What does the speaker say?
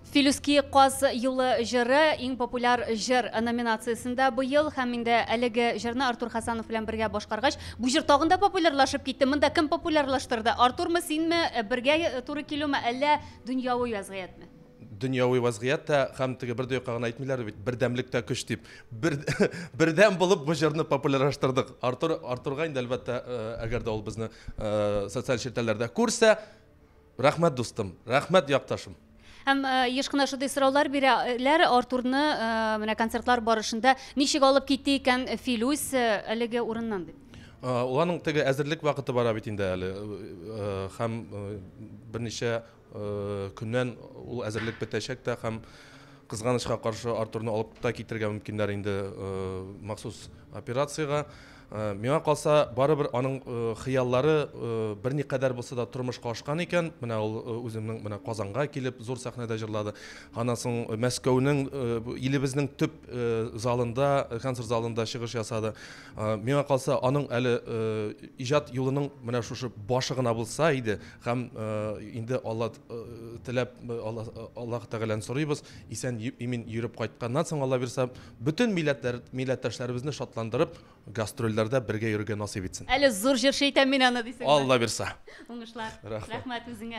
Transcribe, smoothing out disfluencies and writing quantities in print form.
Филүс Киек каз юлы җыры иң популяр җыр номинациясендә быел һәм инде әлеге җырны Артур Хасанов белән бергә башкаргач, бу җыр тагын да популярлашып китте. Монда кем популярлаштырды? Артурмы, синме, бергә туры килүме, әллә дөньяви вәзгыятьме? Дөньяви вәзгыять тә һәм теге бер дә юкка гына әйтмиләр бит, бердәмлектә көч дип. Бер, бердәм булып бу җырны популярлаштырдык. Артур, Артурга инде әлбәттә, әгәр дә ул безне социаль челтәрләрдә күрсә, Рәхмәт, дустым, рәхмәт, якташым. Һәм еш кына шундый сораулар бирәләр Артурны менә концертлар барышында ничек алып китте икән Филүс әлеге урыннан дип. Ул аның теге әзерлек вакыты бара бит инде әле. Һәм берничә көннән ул әзерлек бетәчәк тә һәм кызганычка каршы Артурны алып та китергә мөмкиннәр инде махсус операциягә. Миңа калса, барыбер аның хыяллары берникадәр булса да тормышка ашкан икән. Менә ул үземнең менә Казанга килеп зур сәхнәдә җырлады. Аннан соң Мәскәүнең илебезнең төп залында, концерт залында чыгыш ясады. Миңа калса, аның әле иҗат юлының менә шушы башы гына булса иде һәм инде Алла теләп, Аллаһ Тәгаләдән сорыйбыз, исән имин йөреп кайтканнан соң, Алла бирса, Бөтен милләтләр, милләттәшләребезне шатландырып, гастрольләрдә бергә йөрергә насыйп итсен. Әле зур җырчы итәм мин аны дисеңме? Алла бирса. Уңышлар. Рәхмәт. Рәхмәт үзеңә.